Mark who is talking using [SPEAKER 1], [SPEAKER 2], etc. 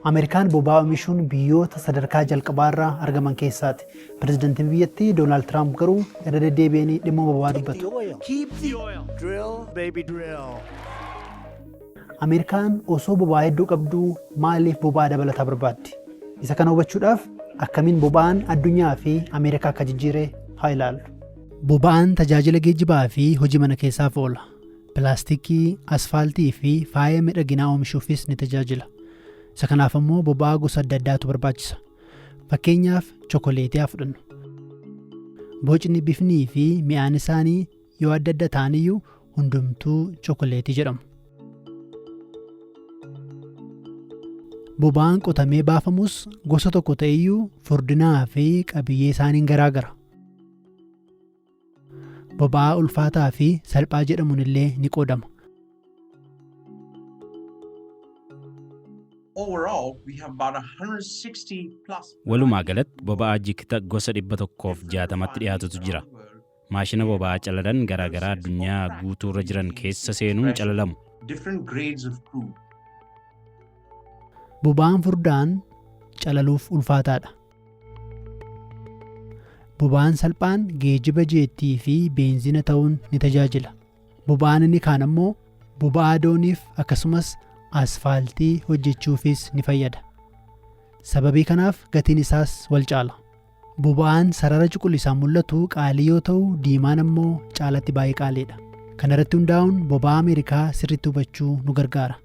[SPEAKER 1] Ameerikaan boba'aa oomishuun biyyoota sadarkaa jalqabaarra argaman keessaati. Pireezidantiin biyyattii Doonaald Tiraamp garuu irra deddeebi'anii dhimma boba'aa dubbatu. Ameerikaan osoo boba'aa hedduu qabduu maaliif boba'aa dabalataa barbaaddi? Isa kana hubachuudhaaf akkamiin boba'aan addunyaa fi Ameerikaa akka jijjiire haa ilaallu. Boba'aan tajaajila geejjibaa fi hojii mana keessaaf oola. Pilaastikii, asfaaltii fi faaya miidhaginaa oomishuufis ni tajaajila. Isa kanaaf ammoo boba'aa gosa adda addaatu barbaachisa. Fakkeenyaaf chokoleetii haa fudhannu. Bocni, bifnii fi mi'aan isaanii yoo adda adda ta'aniyyuu hundumtuu chokoleetii jedhamu. Boba'aan qotamee baafamus gosa tokko ta'eyyuu furdinaa fi qabiyyee isaaniin garaagara. Boba'aa ulfaataa fi salphaa jedhamuun illee ni qoodama.
[SPEAKER 2] Overall, we have about 160 plus.
[SPEAKER 3] Walumaa galatti boba'aa jikita gosa 160tti dhiyaatutu jira. Maashina boba'aa calalan garaagaraa addunyaa guutuurra jiran keessa seenuun calalamu.
[SPEAKER 2] Different grades of crude.
[SPEAKER 1] Boba'aan furdaan calaluuf ulfaataadha. Boba'aan salphaan geejjiba jeettii fi beenzina ta'uun ni tajaajila. Boba'aan inni kaan ammoo boba'aa dooniif akkasumas asfaaltii hojjechuufis ni fayyada. Sababii kanaaf gatiin isaas wal caala. Boba'aan sarara cuquliisaan mul'atu qaalii yoo ta'u diimaan ammoo caalatti baay'ee qaaliidha. Kana irratti hundaa'uun boba'aa Ameerikaa sirriitti hubachuu nu gargaara.